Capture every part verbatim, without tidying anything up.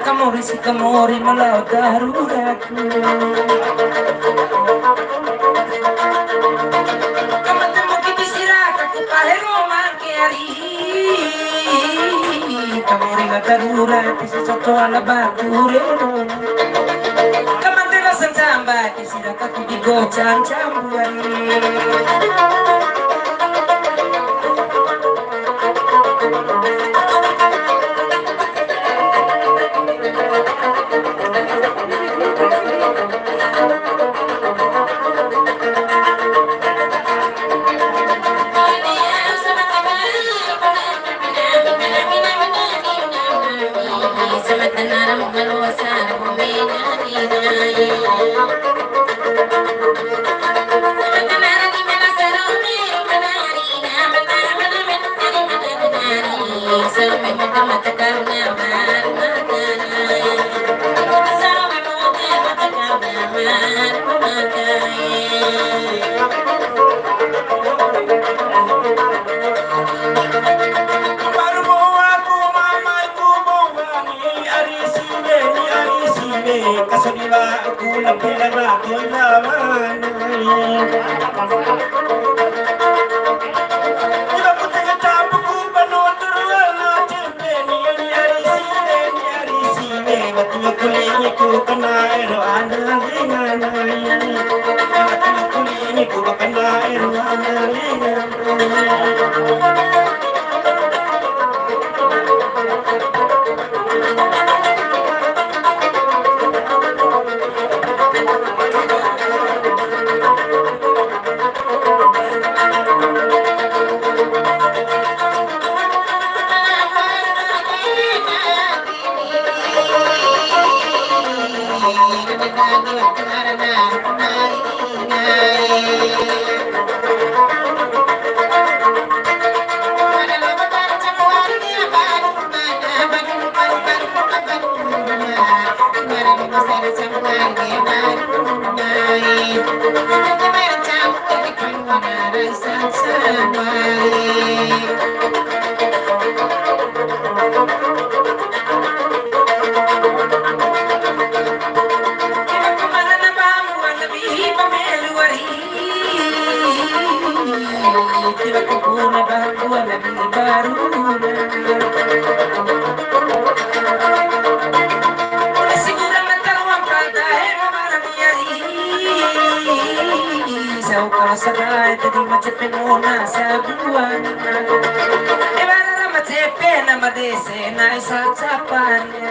Kamori si kamori ma lao darurat. Kamate muki pisira kaku pahe roma ke ari. Kamori la darurat pisi soto ala batu re. Kamate la sancamba pisira kaku di gocang cambuan. Baru bawa ku mama ku bawa ni ari siwe, ni ari siwe, kasodiwa ku lapi lama toila mana. Iba ku tengah tapu ku bano terua na cempe ni, ni ari siwe, ni ari siwe, batu kulingi ku kena ero ana linga nai. Batu kulingi ku kena ero ana linga. Sau kau sadai tadi macet pemona sabuan. Ibarat macet pena madese nai sacapane.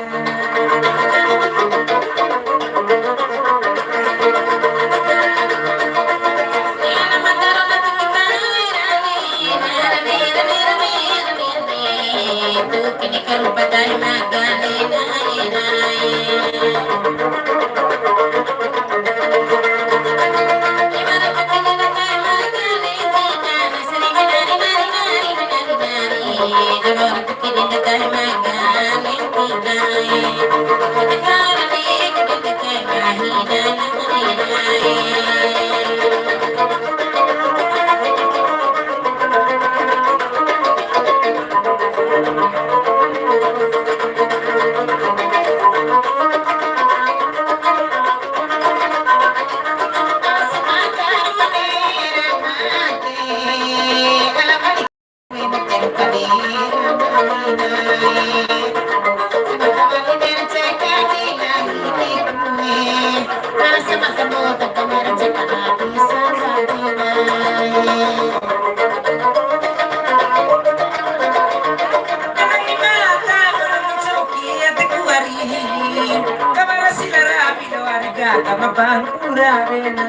Kawara sila rabi lo warga kama bangkura wena.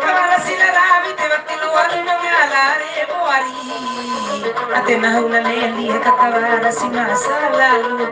Kawara sila rabi te waktu luar mangala re boari. Ate nahu la leli kawara si masa lalu.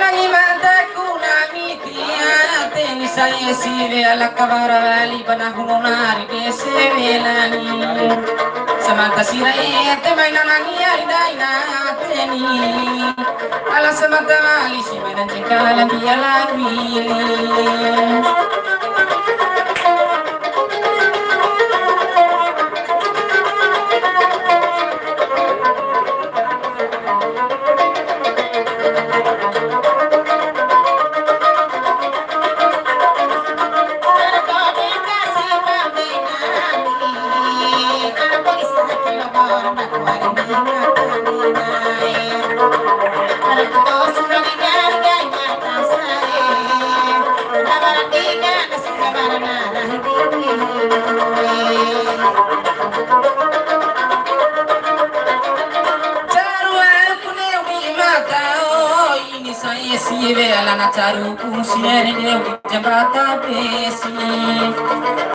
Nangi mataku nami tia teni sae siwe ala kawara wali bana hunu nari dese welani. Samanta sira ete mai nanangi ari dai na teni. Ala samanta wali si mai dan cengkala dia lagi. Caru aku ne'e di mata, oi, ini saya siwe alana caru ku siwe ne'e di jambata besi.